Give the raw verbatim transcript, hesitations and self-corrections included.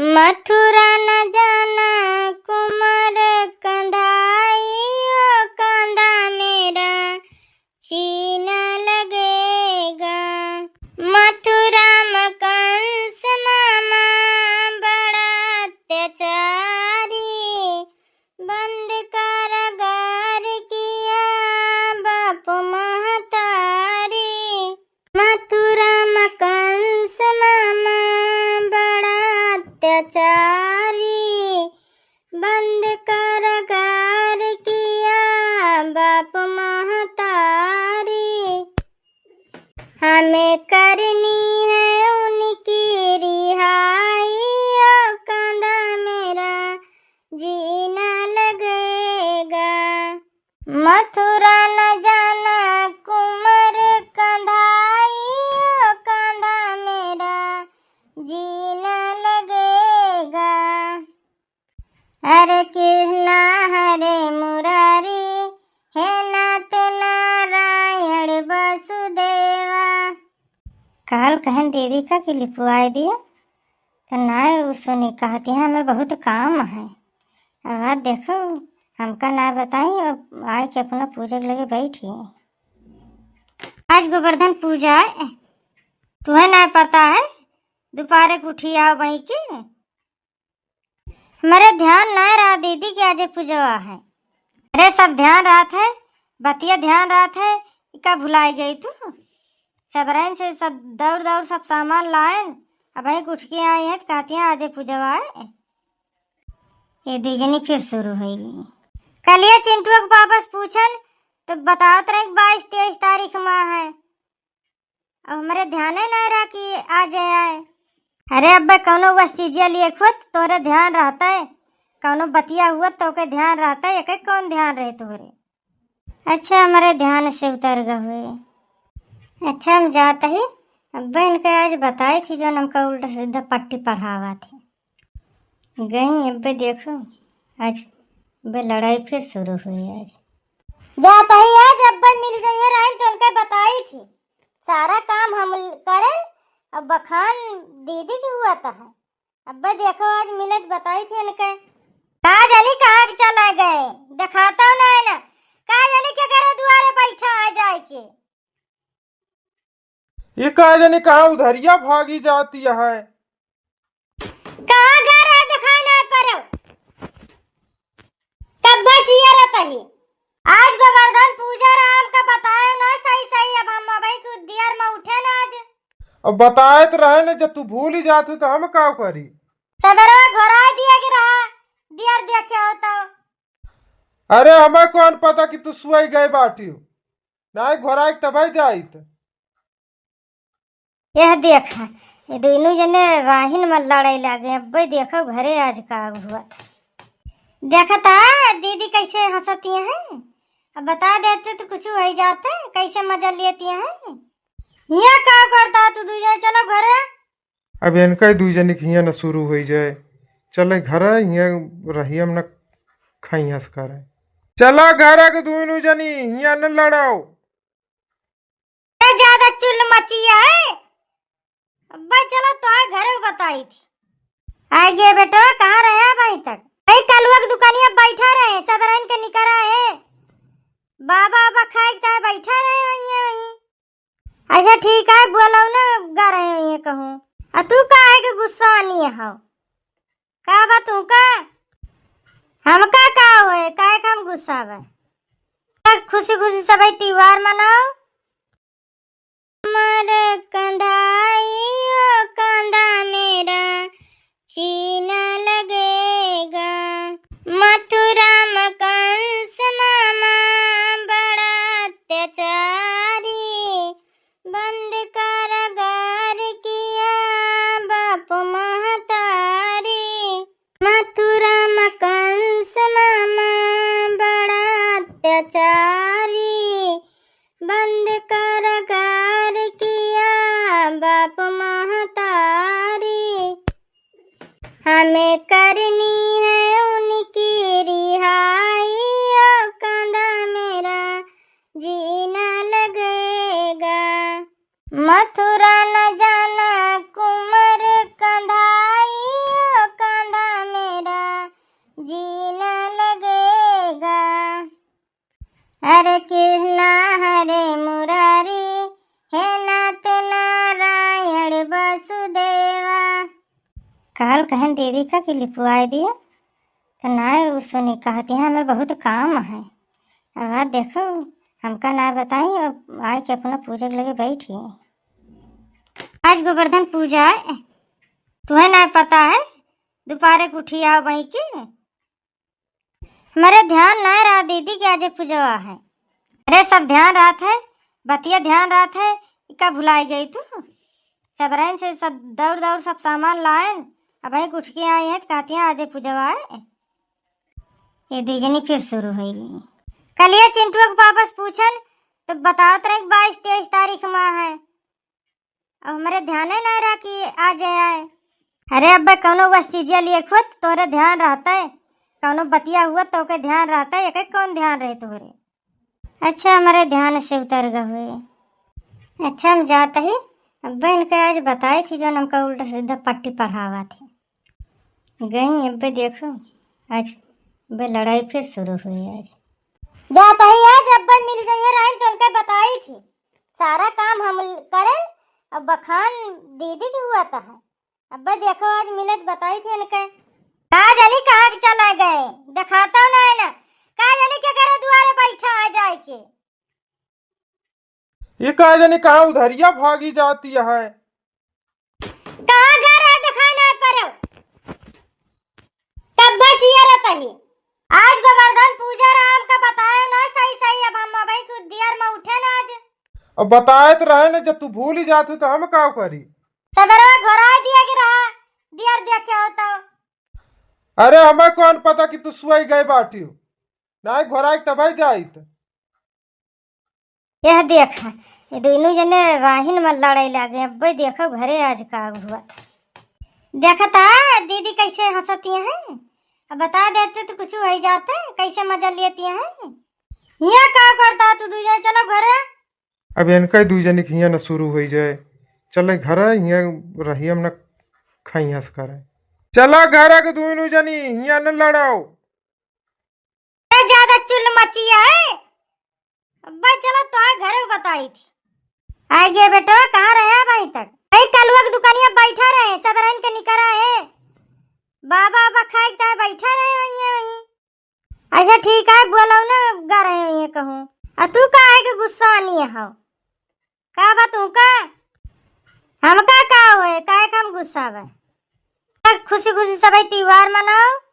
मथुरा न जाना कुमार कंधाई, ओ कंधा मेरा जी न लगेगा। मथुरा में कंस मामा बड़ा अत्याचारी, बंद कारागार किया बाप महतारी। मथुरा में कंस मामा बड़ा अत्याचारी, बंद कारागार किया बाप महतारी। हमें करनी है उनकी रिहाई, ओ कंधा मेरा जी न लगेगा। मथुरा न जाना कुमार कंधाई, ओ कंधा मेरा जी न लगेगा। हरे कृष्णा हरे मुरारी, हे नाथ नारायण वासुदेवा। काल कहन दीदी का कि लिखवाए दिया, तो ना उ सुनी, कहती है, "हमें बहुत काम है।" अब आज देखो, हमका ना बताई, अब आए के अपना पूजा के लगे बैठी। आज गोवर्धन पूजा है, तुम्हें ना पता है, दोपहरे के उठी आओ वहीं के। हमरे ध्यान ना रहा दीदी कि आज पूजवा है। अरे सब ध्यान रहत है, बतिया ध्यान रहत है, इका भुलाई गई तू? सबरन से सब दौड़ दौड़ सब सामान लायन, अब वहीं उठ के आई है तो कहती हैं आज पूजवा है। ये दुई जनी फिर शुरू हो गई। कलिया चिंटुआ के पापा से पूछन तो बतावत रहे कि बाईस तेईस तारीख मा है। अब हमरे ध्याने ना रहा कि आ जाए। अरे अब्बे कौनो बस चीजिया लिए खुद तोहरे ध्यान रहता है, कौनो बतिया हुआ तो के ध्यान रहता है, एक कौन ध्यान रहे तोहरे। अच्छा हमरे ध्यान से उतर गए हुए। अच्छा हम जात ही, अब्बे इनके आज बताई थी जो हमका उल्टा सीधा पट्टी पढ़ावा थे। गई अब्बे देखो आज अब्बे लड़ाई फिर शुरू हुई आज। जात ही आज अब्बे मिल जाइए राइन तो उनके बताई थी। सारा काम हम करें, अब बखान दीदी के हुआ तो है। अब्बे देखो आज मिलत बताई थे इनके। का जानी कहाँ के चला गए, दिखाता ना है ना। का जानी के करे दुआरे बैठा आ जाए के। ये का जानी कहाँ उधरिया भागी जाती है। कहाँ घर है दिखाई ना पड़ो। कब बचिया रहता ही। आज गोवर्धन पूजा राम का बताए ना सही सही, अब हम अबई के दियर में उठे ना आज। अब बताए तो रहे ना, जब तू भूल ही जात हो तो हम का करी? सबेरे घोराए दिया के रहा, दियर देखे हो तो। अरे हमें कौन पता कि तू सुई गए बाटी हो, ना घोराए तबे जाइत। यह देखा, ये दोनों जने राहिन में लड़ाई लागे। अब्बे देखो घरे आज का हुआ था। देखा था दीदी कैसे हंसती हैं। अब बता देते तो कुछ हो ही जाते, कैसे मजा लेती हैं। यहाँ का करता तू दुई जने, चलो घरे। अब इनका ही दुई जने के हियाँ न शुरू हो जाए। चले घर, हियाँ रहियम न खाई हंस करे। चला घर के दोनों जनी, हियाँ न लड़ाओ। ए, ज्यादा चुल मची है। अब्बा चलो तो आ घरे बताई थी। आ गए बेटवा, कहाँ रहे अब अभी तक? वही कलुआ के दुकानिया बैठा रहे, सब रहिन के निकरा है। बाबा बाबा खाए के ताए बैठा रहे वहीं, वहीं। अच्छा ठीक है, बोलो ना गा रहे वहीं कहूँ। आ तू काहे के गुस्सा आनी हो? का बा तू का? हमका का होए, काहे के हम गुस्सा बा? खुशी खुशी सबई त्योहार मनाओ। मर कंधाई ओ कंधा मेरा छीना लगेगा। मथुरा में कंस मामा बड़ा अत्याचारी, बंद कारागार किया बाप महतारी। मथुरा में कंस मामा बड़ा अत्याचारी, बंद कारागार किया बाप महतारी। हमें करनी है उनकी रिहाई, ओ कंधा मेरा जीना लगेगा। मथुरा न जाना कुंवर कंधाई, ओ काल कहन दीदी का कि लिपवाए दिया, तो ना उ सुनी, कहती है, "हमें बहुत काम है।" अब आज देखो, हमका ना बताई, अब आए के अपना पूजा के लगे बैठी। आज गोवर्धन पूजा है, तुम्हें ना पता है, दोपहरे के उठी आओ वहीं के। हमरे ध्यान ना रहा दीदी कि आजे पूजवा है। अरे, सब ध्यान रहत है, बतिया ध्यान रहत है, का भुलाई गई तू? सबरन से सब दौड़ दौड़ सब सामान लाएन, अब वहीं उठ के आई है तो कहती हैं, "आजे पूजवा है।" ये दुई जनी फिर शुरू हो गई। कलिया चिंटुआ के पापा से पूछन तो बतावत रहे कि बाईस तेईस तारीख मा है। अब हमरे ध्याने ना रहा कि आजे आए। अरे अब्बे, कौनो वह चीजिया लिए खुद तोहरे ध्यान रहते, कौनो बतिया हुआ तो के ध्यान रहते, एक कौन ध्यान रहे तोहरे? अच्छा, हमरे ध्यान से उतर गए हुए। अच्छा, हम जात ही, अब्बे इनके आज बताई थी जो हमका उल्टा सीधा पट्टी पढ़ावा थी। गई अब्बे, देखो आज अब्बे लड़ाई फिर शुरू हुई। आज जात ही, आज अब्बे मिल जाइए रहीन तो उनके बताई थी, सारा काम हम करें, अब बखान दीदी के हुआ था है। अब्बे देखो, आज मिलत बताई थी इनके। का जानी कहाँ के चला गए, दिखाता ना है ना। का जानी के करे दुआरे बैठा है जाए के। ये का जानी कहाँ उधरिया भागी जाती है। कहाँ घर है, दिखाई ना पड़ो। तब बचिए रहता ही। आज गोवर्धन पूजा राम का बताए ना सही सही, अब हम अबही कुछ देर में उठे ना आज। अब बताए तो रहे ना, जब तू भूल ही जात हो तो हम का करी? सदरवा घोराए दिया कि रहा, दियर देखे हो तो। अरे, हमें कौन पता कि तू सोई गए बाटी हो, ना घोराए तबे जाइत। यह देखा, ये दोनों जने राहिन में लड़ाई लागे। अब्बे देखो घरे आज का हुआ था। देखा था दीदी कैसे हंसती हैं, अब बता देते तो कुछ हो ही जाते, कैसे मजा लेती हैं। यहाँ का करता तू दू जने, चलो घरे। अब इनका ही दुई जनी के हियाँ न शुरू होई जाए। चले घर, हियाँ रहियम न खाई हंस करे। चला घर के दुइनु जनी, हियाँ न लड़ाओ। ए, ज्यादा चुल मची है। अब्बा चलो तो घरे बताई थी। आ गए बेटवा, कहाँ रहे अबहीं तक? यही कलुआ के दुकानिया बैठा रहे, सब रहिन के निकरा है। बाबा, बाबा खाए के ताए बैठा रहे वहीं, वहीं। अच्छा ठीक है, बोलो ना, गा रहे हो ये कहूँ। आ तू काहे के गुस्सा नहीं हो? का बा तू का? हमका का होए, काहे के हम गुस्सा बा? खुशी खुशी सबै त्योहार मनाओ,